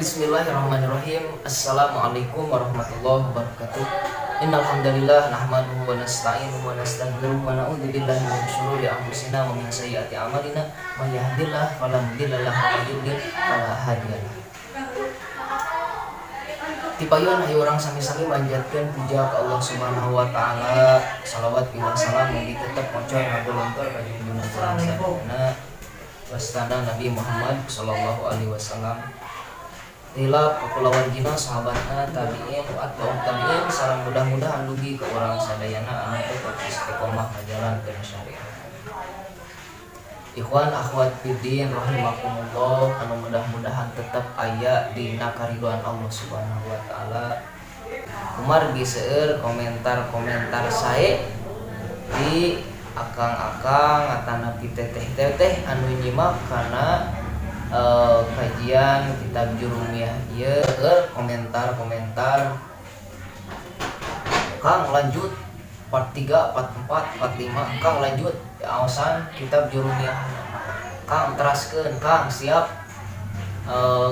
Bismillahirrahmanirrahim. Assalamualaikum warahmatullahi wabarakatuh. Innalhamdalillah nahmaduhu wa nasta'inuhu wa nastaghfiruh wa na'udzu billahi min syururi anfusina wa min sayyiati a'malina. May yahdihillahu fala mudhillalah wa may yudlil fala hadiyalah. Tipayun hayu urang sami-sami manjatkeun puja ka Allah Subhanahu wa taala. Salawat bilang salam mugi tetep maca ngagolontor ka junjungan urang sadayana wastana Nabi Muhammad sallallahu alaihi wasallam. Tilap kepulauan sahabatna tabi'in wa atba'ut tabi'in sareng mudah-mudahan dugi ke urang sadayana anu tetep istiqomah ngajalankeun syariat. Ikhwan akhwat fiddin rahimakumullah anu mudah-mudahan tetep aya dina karidhoan Allah Subhanahu wa taala. Kumargi seueur komentar-komentar sae di akang-akang atanapi teteh-teteh anu nyimak kana kajian kitab Jurumiyah ieu komentar-komentar Kang lanjut part 3, part 4, part 5 Kang lanjut aosan kitab Jurumiyah Kang teraskeun Kang siap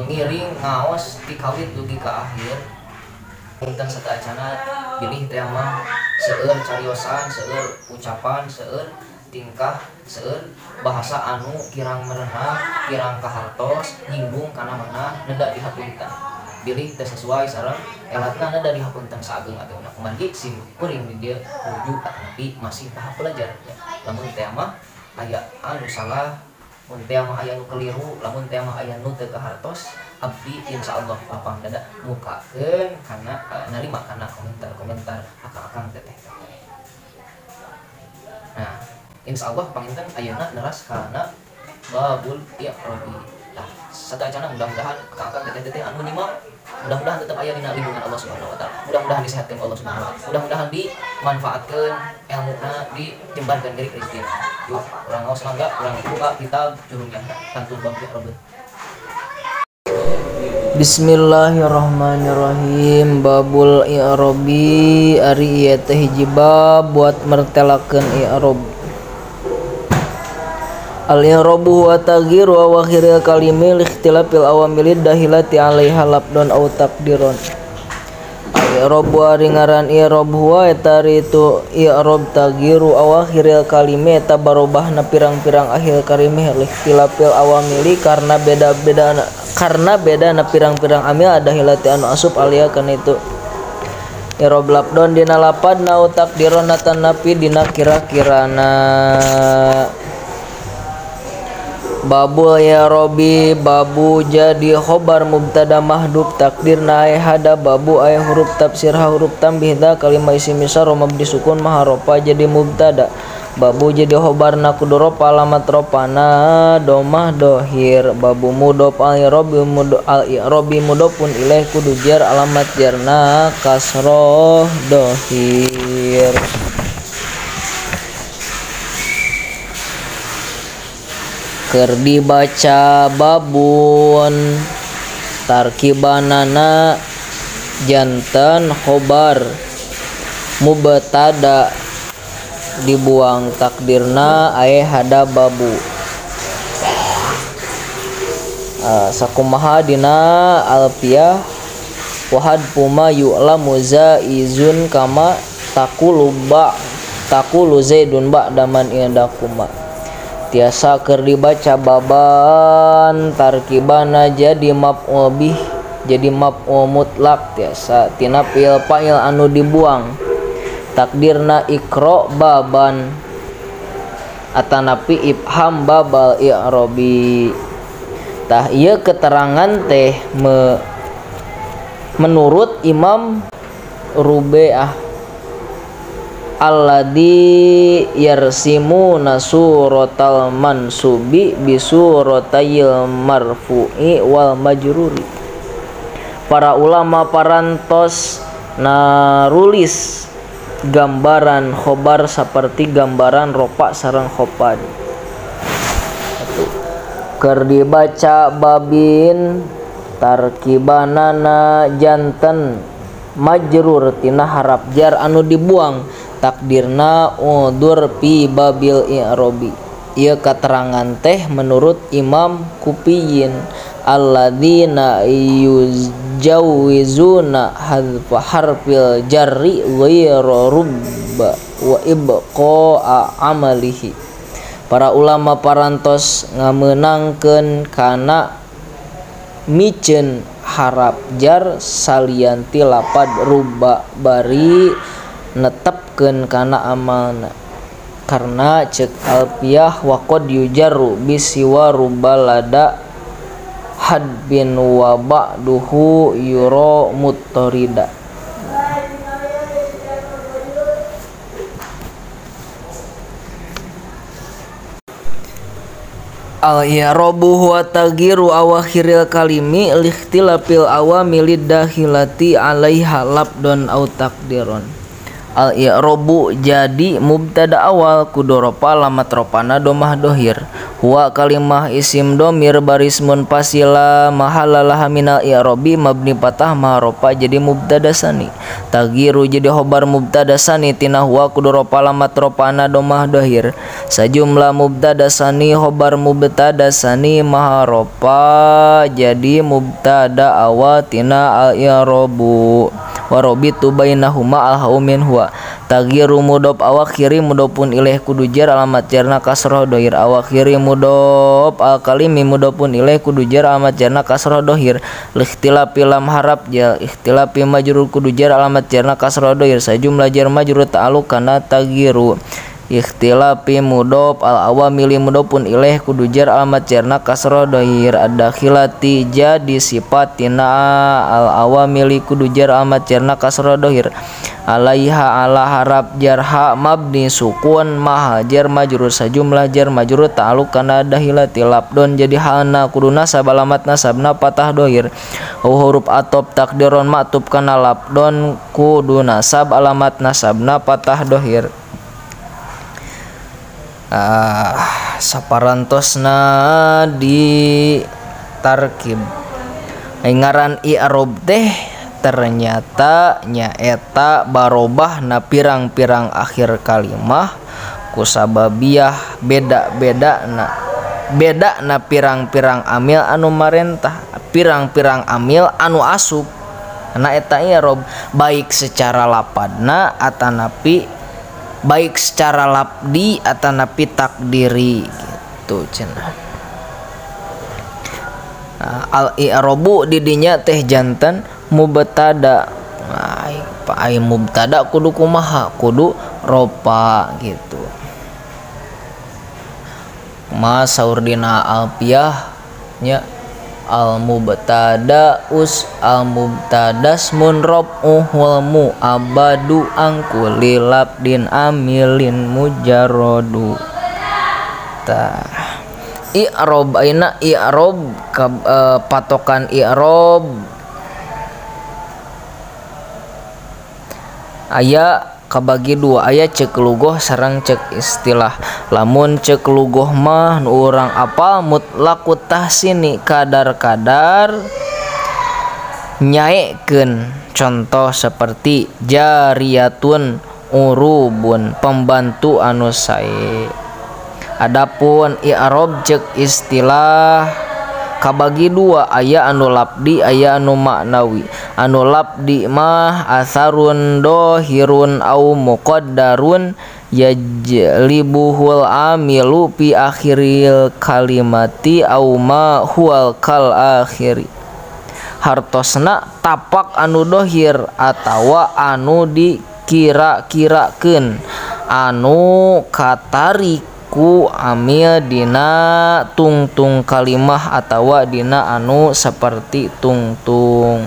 ngiring ngaos ti kawit dugi ka akhir punten sataacana bilih teh mah seueur cariosan seueur ucapan seueur tingkah seueur bahasa anu kirang merenah kirang kahartos nyinggung kana mana neda dihapunten bilih teu sesuai sareng elatna neda dihapunten saageng-agengna kumargi sim kuring di dieu nuju tapi masih tahap belajar ya. Lamun teh mah aya anu salah mun teh mah aya nu keliru lamun teh mah aya nu teu kahartos abdi insyaallah lapang dada mukakeun kana narima kana komentar-komentar akang-akang teteh. Nah, insya Allah panginten ayeuna neras kana babul i'rabi. Nah, satacana mudah-mudahan akang-akang teteh-teteh anu nyimak mudah-mudahan tetap aya dina lindungan Allah Subhanahu wa taala. Mudah-mudahan disehatkeun Allah Subhanahu wa taala. Mudah-mudahan dimanfaatkeun elmuna dijembarkeun geurik rezeki. Yuk, urang ngaos mangga, urang buka kitab Jurumiyah kantun bab i'rabi. Bismillahirrahmanirrahim. Babul i'rabi ari ieu teh hiji bab buat mertelakeun i'rab. Al-i'rabu wa taghyiru awakhiril kalimi li ikhtilafil awamili dahilati 'alaiha labdon aw taqdiron. Al-i'rabu ari ngaran i'rab huwa eta ari itu i'rab taghyiru awakhiril kalimi eta barobahna pirang-pirang akhir kalimi li ikhtilafil awamili karena beda-beda karena bedana pirang-pirang amil dahilati anu asup alia kana itu. I'rab labdon dina lapadna aw taqdiron atanapi dina kira-kirana. Babul i'rabi babu jadi khobar mubtada mahdhuf takdirna ay hada babu ay huruf tafsir ha huruf tambih da kalimah isim isyarah mabni sukun maharofa jadi mubtada babu jadi khobarna kudu rofa alamat rofana domah dohir babu mudhof al i'rabi mudhof al i'rabi mudhofun ilaih kudu jar alamat jarna kasroh dohir. Keur dibaca babun tarkibanana janten khobar mubtada dibuang takdirna ae hada babu. Sakumaha dina alfiah wahad puma yu'lamu zaizun kama taqulu ba taqulu zaidun ba'daman indakuma. Tiasa keur dibaca baban tarkibana jadi maf'ul bih jadi maf'ul mutlak tiasa tina fi'il fa'il anu dibuang takdirna iqra baban atanapi ibham babal i'rabi. Tah ieu keterangan teh menurut Imam Rubeah alladzi yarsimuna suratal mansubi bisuratayil marfu'i wal majruri. Para ulama parantos narulis gambaran khobar seperti gambaran ropa sareng khopad. Keur dibaca babin tarkibanana janten majrur tina harap jar anu dibuang takdirna udur pi babil i'robi. Ieu katerangan teh menurut Imam Kufiyin Alladzina yujawizuna hadfa harfil jarri ghairu rubba wa ibqa'a amalihi. Para ulama parantos ngamenangkeun kana miceun harap jar salian ti lapad rubba bari netepkeun kana amalna. Karena cek alfiyah wa qad yujarru bisiwa rubbalada hadbin wa ba'duhu yura muttarida. Al-i'rabu huwa taghiru awakhiril kalimi liikhtilafil awamilid dakhilati 'alaiha labdon au taqdiron. Al-i'rabu jadi mubtada awal kudu ropa lamat ropana domah dohir. Huwa kalimah isim domir baris munfasila mahalalah minal i'rabi mabni patah maharopa jadi mubtada sani. Taghiru jadi khobar mubtada sani tina huwa kudu ropa lamat ropana domah dohir. Sajumlah mubtada sani khobar mubtada sani maharopa jadi mubtada awal tina al-i'rabu. Warobitu bainahuma alhau min huwa. Taghiru mudhof awakhiri mudhofun ilaih kudu jar alamat jarna kasroh dohir. Awakhiri mudhof alkalimi mudhofun ilaih kudu jar alamat jarna kasroh dohir. Likhtilafi lam harap jar ikhtilafi majrur kudu jar alamat jarna kasroh dohir. Sajumlah jar majrur ta'alluq kana taghiru. Ikhtilafi mudhof al awamili mudhofun ilaih kudu jar alamat jarna kasroh dohir. Ad-dakhilati jadi sifat tina al awamili kudu jar alamat jarna kasroh dohir. Alaiha ala harap jarha mabni sukun maha jar majrur sajumlah jar majrur ta'alluq kana dakhilati labdon jadi halna kudu nasab alamat nasabna patah dohir. Huruf atop takdiron maktub kana labdon kudu nasab alamat nasabna patah dohir. Saparantosna di tarkib ngaran i'rob teh ternyata nyaeta barobah na pirang-pirang akhir kalimah kusababiah beda-beda na beda na pirang-pirang amil anu marentah pirang-pirang amil anu asup na eta i'rob baik secara lapadna atanapi baik secara labdi atanapi takdiri gitu cenah. Nah, al i'rabu didinya teh janten mubtada. Nah, ai mubtada kudu kumaha? Kudu ropa gitu. Ma saur dina alfiyah nya al mubtada us al mubtadas mun raf'uhul mu abadu angkuli labdin amilin mujarrodu. Tah i'rob ayeuna i'rob patokan i'rob aya kabagi dua, aya cek lugoh sareng cek istilah. Lamun cek lugoh mah nu urang apal mutlaqut tahsini kadar-kadar nyaekeun, contoh seperti jariyatun urubun pembantu anu sae. Adapun i'rob cek istilah kabagi dua, aya anu labdi aya anu maknawi. Anu labdi mah asarun dohirun au muqaddarun yajlibuhul amilu fi akhiril kalimati au ma huwal kal akhiri. Hartosna tapak anu dohir atawa anu dikira-kirakeun anu katarik ku amil dina tungtung kalimah atawa dina anu seperti tungtung.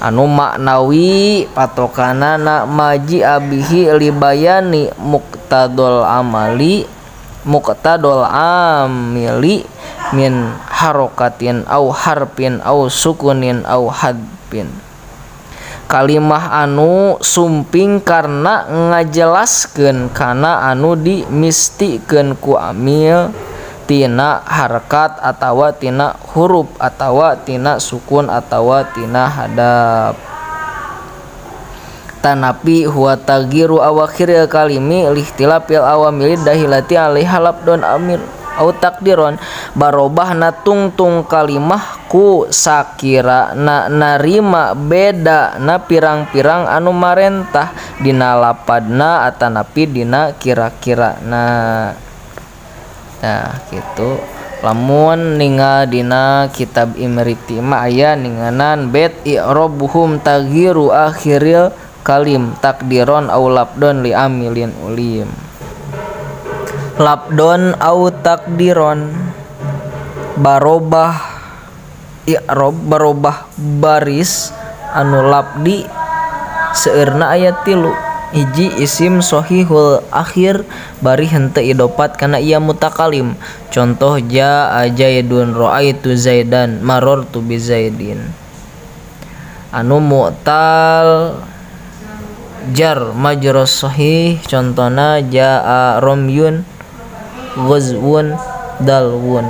Anu maknawi patokanana maji abihi libayani muqtadol amali muqtadol amili min harokatin au harpin au sukunin au hadpin. Kalimah anu sumping karena ngajelaskeun kana anu dimistikeun ku amil tina harkat atawa tina huruf atawa tina sukun atawa tina hadap. Tanapi huwa taghiru awakhiril kalimi lihtilafil awamili dahilati alaiha labdon amir. au takdiron barobahna tungtung kalimah ku sakirana narima beda na pirang-pirang anu marentah dina lapadna atanapi dina kira-kirana. Nah gitu lamun ningal dina kitab Imriti mah aya ninganan bet i'robuhum taghiru akhiril kalim takdiron au labdon li amilin ulim. Labdon au takdiron barobah i'rob barobah baris anu labdi seueurna aya 3. Hiji isim sohihul akhir bari henteu idopat kana ia mutakalim. Contoh jaa Zaidun raaitu Zaidan marartu bi Zaidin. Anu mu'tal jar majra sahih contona jaa romyun ghazwun dalwun.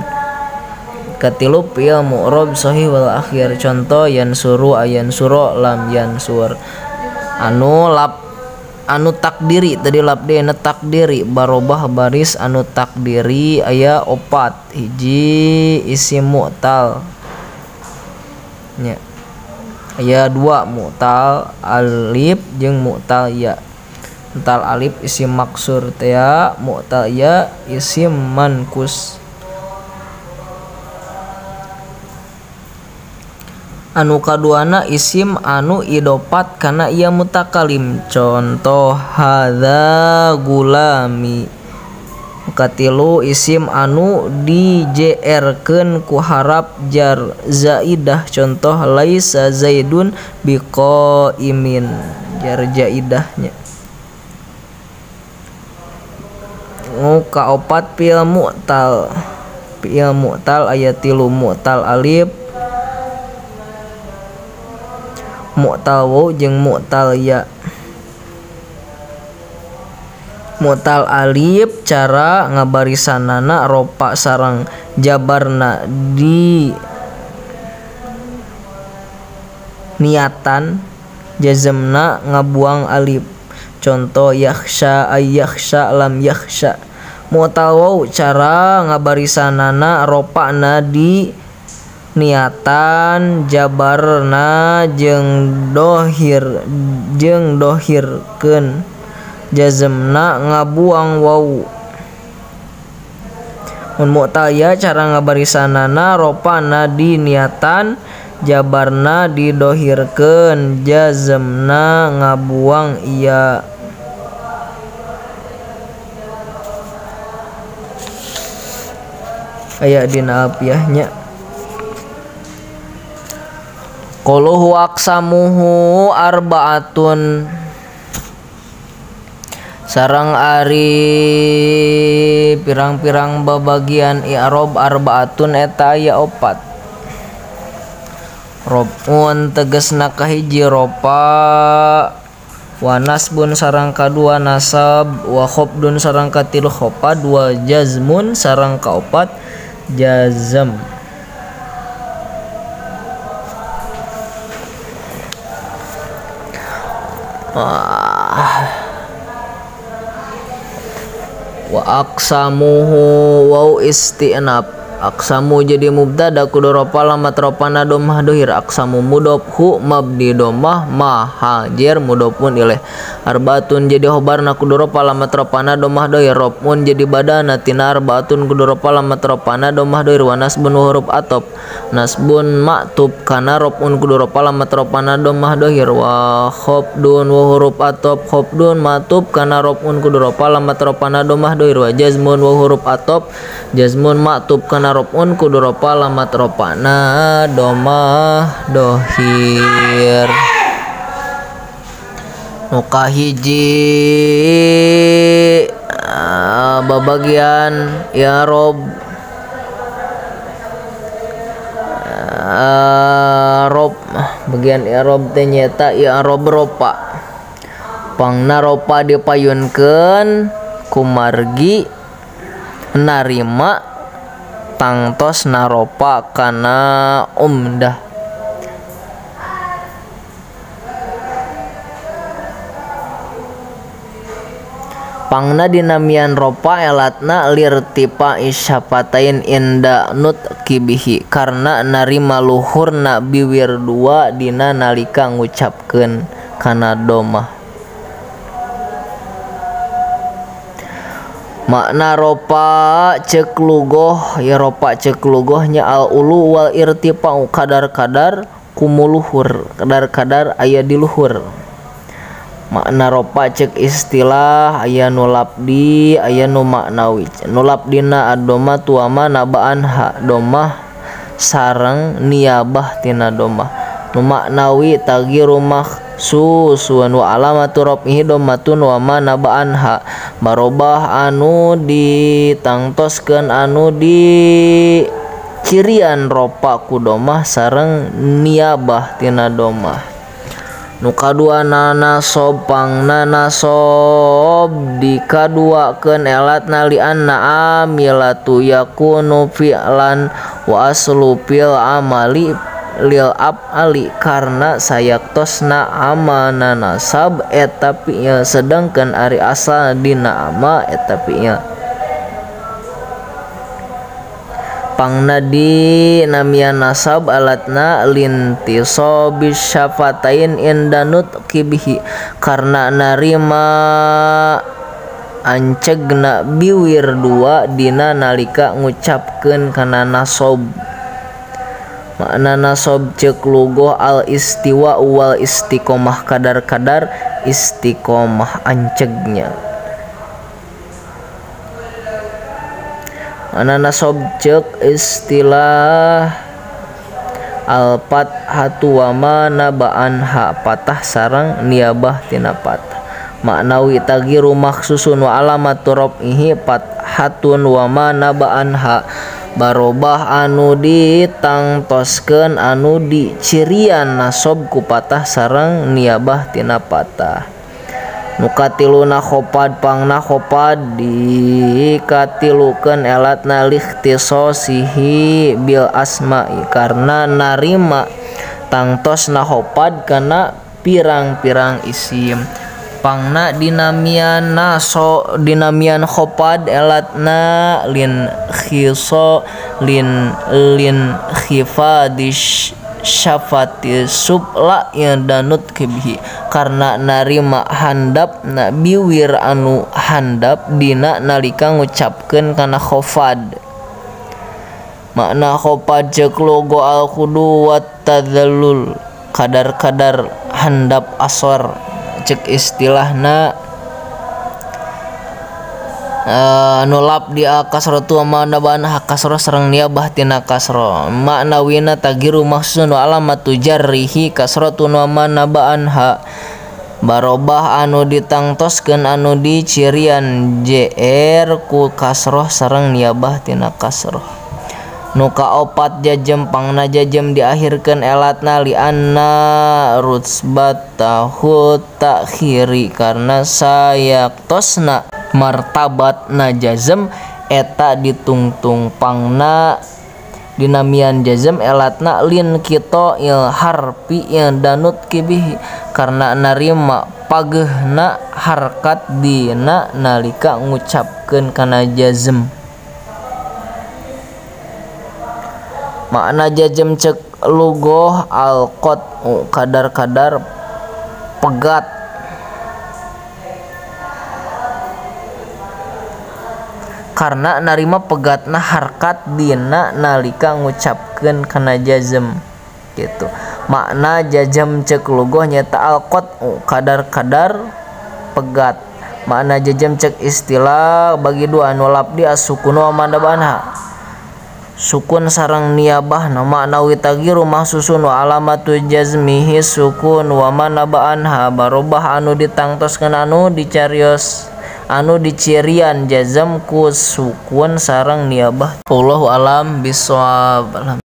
Katilu fi'il mu'rab sahih wal akhir contoh yansuru ayansuro lam yansur. Anu lab anu takdiri tadi labdena takdiri barobah baris anu takdiri aya 4. Hiji isim mu'tal nya aya 2 mu'tal alif jeung mu'tal ya. Mu'tal alif isim maksur teh mu'tal ya isim mankus. Anu kaduana isim anu idopat kana ia mutakalim contoh hadza gulami. Katilu isim anu di-JR-keun ku harap jar zaidah contoh laisa zaidun biqaimin jar zaidahnya. Nu kaopat fi'il mu'tal. Fi'il mu'tal aya 3 mu'tal alif mu'tal waw jeung mu'tal ya. Mu'tal alif cara ngabarisanana ropa sareng jabarna di niatan jazmna ngabuang alif contoh yakhsha ayyakhsha lam yakhsha. Mu'tal waw cara ngabarisanana ropana di niatan jabarna jeung dohir jeung dohirkeun jazmna ngabuang waw. Mun mu'tal ya cara ngabarisanana ropana di niatan jabarna didohirkeun jazmna ngabuang iya. Aya dina alfiahnya. Qaluhu aqsamuhu arba'atun sareng ari pirang-pirang babagian i'rob arba'atun eta aya 4. Robun tegesna kahiji ropa wa nasbun sareng kadua nasab wa khobdun sareng katilu khopad wa jazmun sareng kaopat jazm. Wa aqsamuhu waw isti'nab aqsamu jadi mubtada kudu ropa lamat ropana domah dohir aqsamu mudhof hu mabni domah ma hajar mudhofun ilaih. Arbaatun jadi khobarna kudu ropa lamat ropana domah dohir robun jadi badana tina arbaatun kudu ropa lamat ropana domah dohir wa nasbun huruf atop nasbun maktub kana robun kudu ropa lamat ropana domah dohir wa khobdun wa huruf atop khobdun maktub kana robun kudu ropa lamat ropana domah dohir wa jazmun wa huruf atop jazmun maktub kana robun kudu ropa lamat ropana domah dohir. Nu kahiji babagian i'rob rob bagian i'rob teh nyaeta i'rob ropa. Pangna ropa dipayunkeun kumargi narima tangtos naropa kana umdah. Pangna dinamian ropa elatna lirtifa isyafatain inda nutqibihi karna narima luhurna biwir dua dina nalika ngucapkeun kana domah. Makna ropa ceuk lugoh ya ropa ceuk lugoh nya al ulu wal irtifa'u kadar-kadar kumuluhur kadar-kadar aya di luhur. Makna ropa cek istilah aya nu labdi aya nu maknawi. Nu labdina ad-doma tuama nabaan ha domah sareng niabah tina domah. Nu maknawi tagyiru makhsusun wa alamatu rafihi domatun wa ma nabaan ha barobah anu ditangtoskeun anu di cirian ropa ku domah sareng niabah tina domah. Nu kaduana nasob pangna nasob dikaduakeun elatna li anna amilatu yakunu fi'lan wa aslu fil amali lil af'ali karna sayaktosna amana nasab eta fi'il sedangkan ari asal dina ama eta fi'il. Pangna di namian nasab alatna lintisobis syafatain indanut kibihi karena narima ancegna biwir dua dina nalika ngucapkeun kana nasob. Makna nasob ceuk lugoh al istiwa wal istiqomah kadar-kadar istiqomah ancegnya. Makna nasob ceuk istilah al fathatu wa ma nabaan ha patah sareng niabah tina patah. Maknawi tagyiru makhsusun wa alamatu rafihi fathatun wa ma nabaan ha barobah anu ditangtoskeun anu dicirian nasob ku patah sareng niabah tina patah. Nu katiluna khopad pangna khopad dikatilukeun elatna likhtisosihi bil asma'i karna narima tangtosna khopad kana pirang-pirang isim. Pangna dinamian naso dinamian khopad elatna lin khiso lin lin khifadish syafati subla yang danut kebihi karena narima handap na biwir anu handap dina nalika ngucapkeun kana khofad. Makna khofad ceuk logo al khudu wat tadzallul kadar-kadar handap asor cek istilahna nu labdi kasratu ma nabaan ha kasroh sareng niabah tina kasroh. Maknawina tagyiru makhsusun wa alamatu jarrihi kasratun wa ma nabaan ha barobah anu ditangtoskeun anu dicirian jr ku kasroh sareng niabah tina kasroh. Nu kaopat jajem pangna jajem diakhirkeun elatna li anna rutsbatahu takhiri karna sayaktosna martabatna jazm eta ditungtung pangna dinamian jazm elatna lin kita il harfi il danut kibih karna narima pagehna harkat dina nalika ngucapkeun kana jazm. Makna jazm cek lugoh al qat'u kadar-kadar pegat. Karena narima pegatna harkat dina nalika ngucapkeun kana jazm gitu. Makna jazm cek lugoh nyata al qat'u kadar-kadar pegat. Makna jazm cek istilah bagi dua anu labdi as-sukun wa mandabanha. Sukun sareng niabah na maknawi tagyiru mahsusun wa alamatu jazmihi sukun wa manabaanha barobah anu ditangtoskeun anu dicarios anu dicirian jazm ku sukun sareng niabah. Allahu alam bisawab.